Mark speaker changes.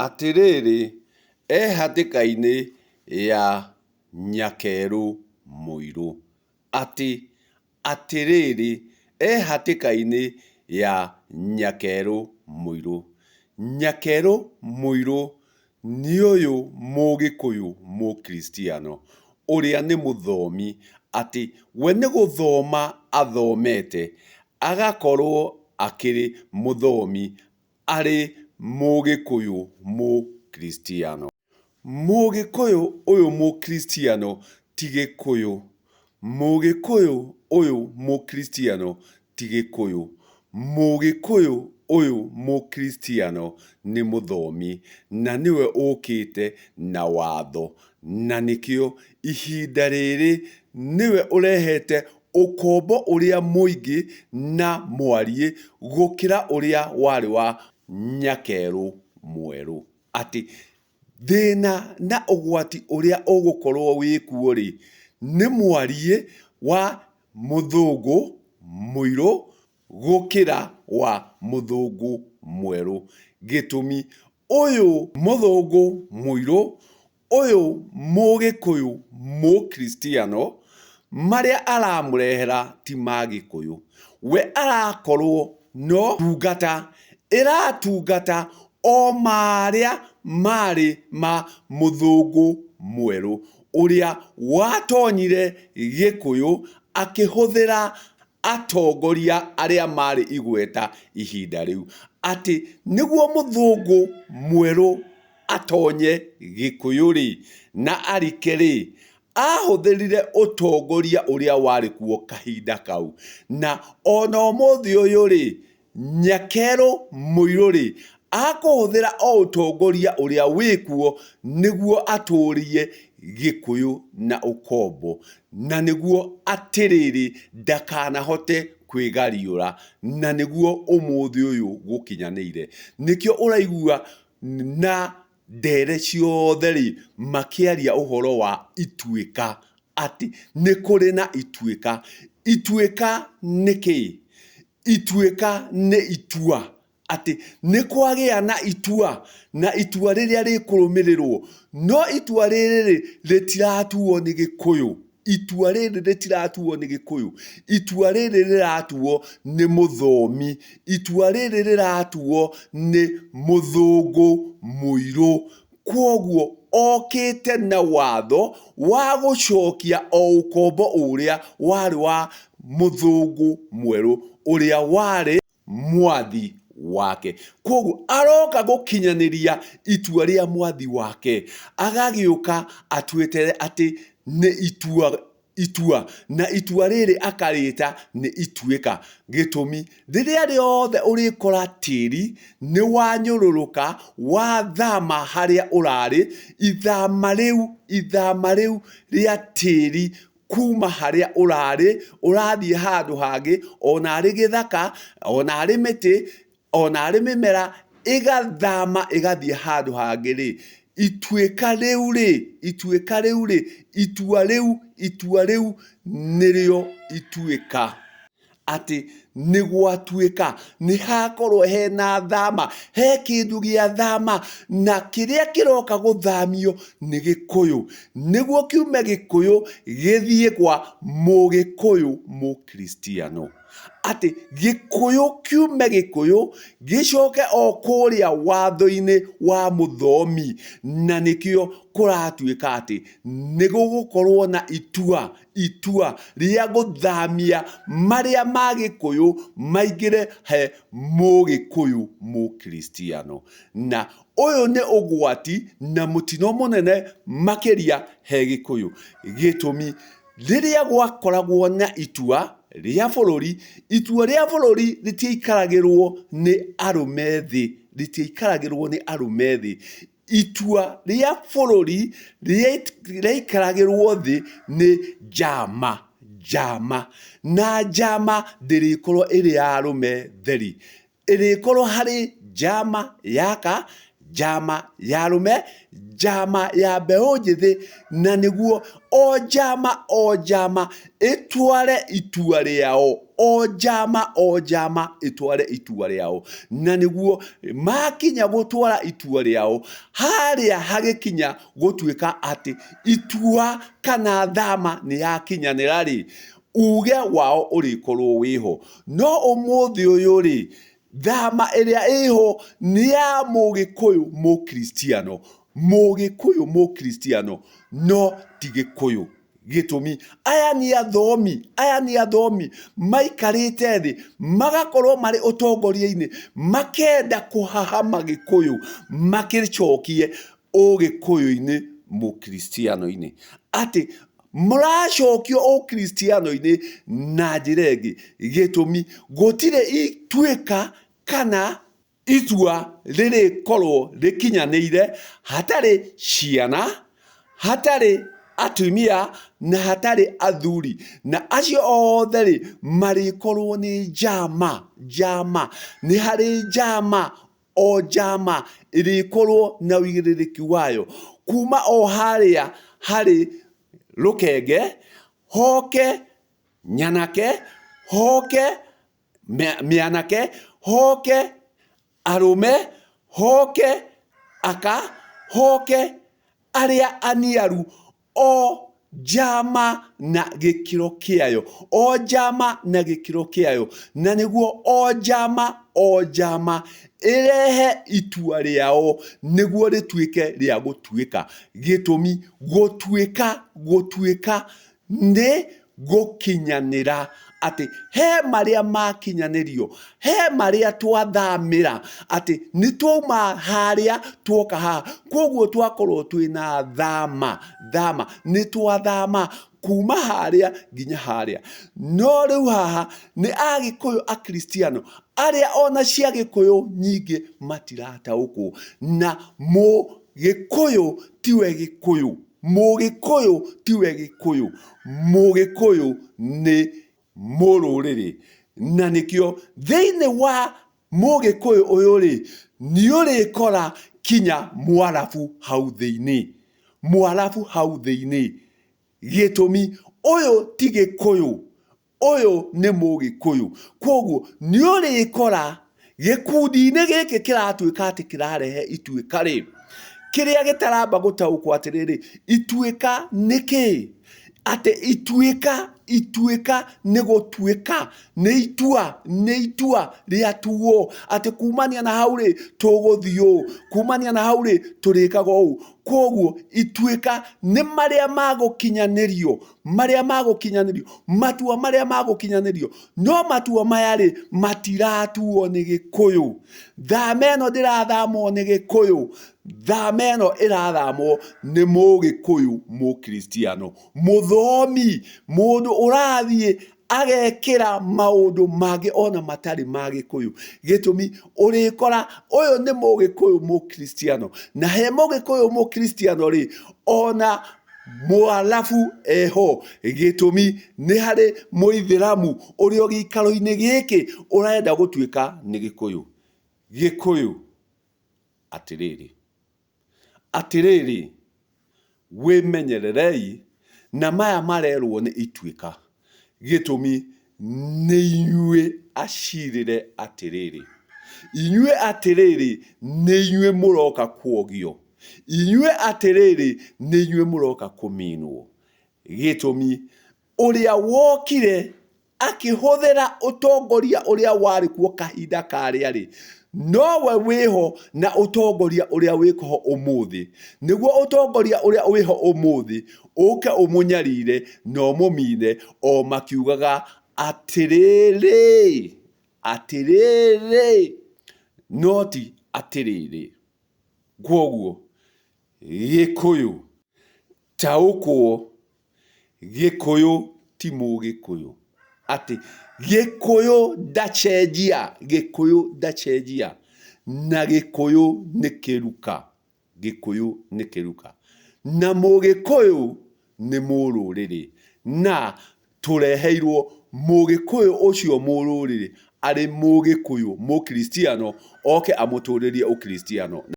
Speaker 1: Atĩrĩrĩ, e hatĩka-inĩ ya nyakerũ mũirũ. Atĩ atĩrĩrĩ, e hatĩka-inĩ ya nyakerũ mũirũ. Nyakerũ mũirũ nĩ ũyũ mũgĩkũyũ mũkristiano ũrĩa nĩ mũthomi, atĩ we nĩ gũthoma athomete, agakorwo akĩrĩ mũthomi arĩ mũgĩkũyũ mũkristiano. Mũgĩkũyũ ũyũ mũkristiano ti Gĩkũyũ. Mũgĩkũyũ ũyũ mũkristiano ti Gĩkũyũ. Mũgĩkũyũ ũyũ mũkristiano nĩ mũthomi na nĩwe ũkĩte na watho na nĩkĩo ihinda rĩrĩ nĩwe ũrehete ũkombo ũrĩa mũingĩ na mwariĩ gũkĩra ũrĩa warĩ wa Nyakerũ Mwerũ. Atĩ thĩna na ũgwati ũrĩa ũgũkorwo wĩkuo-rĩ, nĩ mwariĩ wa mũthũngũ mũirũ gũkĩra wa mũthũngũ mwerũ. Gĩtũmi, ũyũ mũthũngũ mũirũ, ũyũ mũgĩkũyũ mũkristiano, marĩa aramũrehera ti ma gĩkũyũ. We arakorwo no ndungata ĩratungata o marĩa marĩ ma mũthũngũ mwerũ, ũrĩa watonyire gĩkũyũ akĩhũthĩra atongoria arĩa marĩ igweta ihinda rĩu, atĩ nĩguo mũthũngũ mwerũ atonye Gĩkũyũ-rĩ, na arike-rĩ, ahũthĩrire ũtongoria ũrĩa warĩ kuo kahinda kau. Na ona ũmũthĩ ũyũ-rĩ, Nyakerũ Mũirũ-rĩ, akũhũthĩra o ũtongoria ũrĩa wĩkuo nĩguo atũrie Gĩkũyũ na ũkombo, na nĩguo atĩrĩrĩ ndakanahote kwĩgariũra, na nĩguo ũmũthĩ ũyũ gũkinyanĩire. Nĩkĩo ũraigua na ndere ciothe-rĩ, makĩaria ũhoro wa ituĩka, atĩ nĩ kũrĩ na ituĩka. Ituĩka nĩ kĩĩ? Ituĩka nĩ itua, atĩ nĩ kwagĩa na itua, na itua rĩrĩa rĩkũrũmĩrĩrwo. No itua rĩrĩ-rĩ, rĩtiratuo nĩ Gĩkũyũ. Itua rĩrĩ rĩtiratuo nĩ Gĩkũyũ. Itua rĩrĩ rĩratuo nĩ mũthomi. Itua rĩrĩ rĩratuo nĩ mũthũngũ mũirũ. Kwoguo okĩte na watho wa gũcokia o ũkombo ũrĩa warĩ wa mũthũngũ mwerũ, ũrĩa warĩ mwathi wake. Kwoguo aroka gũkinyanĩria itua rĩa mwathi wake, agagĩũka atuĩte atĩ nĩ itua itua, na itua rĩrĩ akarĩta nĩ ituĩka. Gĩtũmi, rĩrĩa rĩothe ũrĩkora tĩri nĩ wanyũrũrũka, wathama harĩa ũrarĩ, ithama rĩu, ithama rĩu rĩa tĩri kuma harĩa ũrarĩ, ũrathiĩ handũ hangĩ, ona arĩ gĩthaka, ona arĩ mĩtĩ, ona arĩ mĩmera, ĩgathama ĩgathiĩ handũ hangĩ-rĩ, ituĩka rĩu-rĩ, ituĩka rĩu-rĩ, itua rĩu, itua rĩu nĩrĩo ituĩka. Atĩ nĩ gwatuĩka, nĩ hakorwo hena thama, he kĩndũ gĩa thama, na kĩrĩa kĩroka gũthamio nĩ Gĩkũyũ. Nĩguo kiume Gĩkũyũ gĩthiĩ kwa Mũgĩkũyũ Mũkristiano. Atĩ Gĩkũyũ kiume Gĩkũyũ gĩcoke o kũrĩa watho-inĩ wa mũthomi, na nĩkĩo kũratuĩka atĩ nĩ gũgũkorwo na itua itua rĩa gũthamia marĩa ma Gĩkũyũ maingĩre he Mũgĩkũyũ Mũkristiano. Na ũyũ nĩ ũgwati na mũtino mũnene makĩria he Gĩkũyũ. Gĩtũmi, rĩrĩa gwakoragwo na itua rĩa bũrũri, itua rĩa bũrũri rĩtiaikaragĩrwo nĩ arũme thĩ, rĩtiaikaragĩrwo nĩ arũme thĩ. Itua rĩa bũrũri rĩaikaragĩrwo thĩ nĩ njama, njama, na njama ndĩrĩkorwo ĩrĩ ya arũme theri, ĩrĩkorwo harĩ njama ya aka, Njama ya arũme, njama ya mbeũ njĩthĩ, na nĩguo o njama o njama ĩtware itua rĩao, o njama o njama ĩtware itua rĩao, na nĩguo makinya gũtwara itua rĩao, harĩa hagĩkinya gũtuĩka atĩ itua kana thama nĩ yakinyanĩra rĩ, uge wao ũrĩkorwo wĩho. No ũmũthĩ ũyũ rĩ, Thama ĩrĩa ĩho nĩ ya mũgĩkũyũ mũkristiano, mũgĩkũyũ mũkristiano no ti gĩkũyũ. Gĩtũmi, aya nĩ athomi, aya nĩ athomi maikarĩte thĩ magakorwo marĩ ũtongoria-inĩ, makenda kũhahama gĩkũyũ makĩcokie ũgĩkũyũ-inĩ mũkristiano-inĩ. Atĩ mũracokio ũkristiano-inĩ na njĩra ĩngĩ. Gĩtũmi, gũtirĩ ituĩka kana itua rĩrĩkorwo rĩkinyanĩire hatarĩ ciana, hatarĩ atumia na hatarĩ athuri. Na acio othe rĩ, marĩkorwo nĩ njama, njama, nĩ harĩ njama o njama ĩrĩkorwo na ũigĩrĩrĩki wayo kuma o harĩa harĩ rũkenge, hoke nyanake, hoke mĩanake, hoke arũme, hoke aka, hoke arĩa aniaru, o njama na gĩkĩro kĩayo, o njama na gĩkĩro kĩayo, na nĩguo o njama o njama ĩrehe itua rĩao nĩguo rĩtuĩke rĩa gũtuĩka. Gĩtũmi gũtuĩka gũtuĩka nĩ gũkinyanĩra atĩ he marĩa makinyanĩrio, he marĩa twathamĩra atĩ nĩ twauma harĩa tuoka haha, koguo twakorwo twĩna thama, thama, nĩ twathama kuma harĩa nginya harĩa. No rĩu haha nĩ Agĩkũyũ Akristiano arĩa ona cia Gĩkũyũ nyingĩ matirataũkwo, na Mũgĩkũyũ tiwe Gĩkũyũ. Mũgĩkũyũ tiwe Gĩkũyũ, Mũgĩkũyũ nĩ mũrũrĩrĩ. Na nĩkĩo thĩinĩ wa Mũgĩkũyũ ũyũ rĩ, nĩ ũrĩkora kinya Mwarabu hau thĩinĩ, Mwarabu hau thĩinĩ. Gĩtũmi, ũyũ ti Gĩkũyũ, Ũyũ nĩ Mũgĩkũyũ. Kwoguo nĩ ũrĩkora gĩkundi-inĩ gĩkĩ kĩratuĩka atĩ kĩrarehe ituĩka-rĩ, kĩrĩa gĩtaramba gũtaũkwo atĩrĩrĩ, ituĩka nĩ kĩĩ? Atĩ ituĩka, ituĩka nĩ gũtuĩka, nĩ itua, nĩ itua rĩatuo atĩ kumania na hau-rĩ, tũgũthiĩ ũũ, kumania na hau-rĩ, tũrĩkaga ũũ. Kwoguo ituĩka nĩ marĩa magũkinyanĩrio marĩa magũkinyanĩrio, matua marĩa magũkinyanĩrio. No matua maya rĩ, matiratuo nĩ Gĩkũyũ. Thama ĩno ndĩrathamwo nĩ Gĩkũyũ, thama ĩno ĩrathamwo nĩ Mũgĩkũyũ Mũkristiano, mũthomi, mũndũ ũrathiĩ agekĩra maũndũ mangĩ ona matarĩ ma Gĩkũyũ. Gĩtũmi, ũrĩkora ũyũ nĩ Mũgĩkũyũ Mũkristiano, na he Mũgĩkũyũ Mũkristiano rĩ, ona Mũarabu eho. Gĩtũmi, nĩ harĩ Mũithĩramu ũrĩ o gĩikaro-inĩ gĩkĩ ũrenda gũtuĩka nĩ Gĩkũyũ. Gĩkũyũ, atĩrĩrĩ, atĩrĩrĩ, wĩmenyererei na maya marerwo nĩ ituĩka. Gĩtũmi, nĩ inyuĩ acirĩre atĩrĩrĩ, inyuĩ atĩrĩrĩ, nĩ inyuĩ mũroka kuogio, inyuĩ atĩrĩrĩ, nĩ inyuĩ mũroka kũminwo. Gĩtũmi, ũrĩa wokire akĩhũthĩra ũtongoria ũrĩa warĩ kuo kahinda karĩa-rĩ, nowe wĩho na ũtongoria ũrĩa wĩho ũmũthĩ. Nĩguo ũtongoria ũrĩa wĩho ũmũthĩ ũke ũmũnyarire na ũmũmine o makiugaga atĩrĩrĩ, atĩrĩrĩ, no ti atĩrĩrĩ. Kwoguo Gĩkũyũ taũkwo Gĩkũyũ ti Mũgĩkũyũ. Atĩ Gĩkũyũ ndacenjia, Gĩkũyũ ndacenjia, na Gĩkũyũ nĩ kĩruka, Gĩkũyũ nĩ kĩruka. Na Mũgĩkũyũ nĩ mũrũrĩrĩ. Na tũreheirwo Mũgĩkũyũ ũcio mũrũrĩrĩ arĩ Mũgĩkũyũ Mũkristiano oke amũtũrĩrie ũkristiano.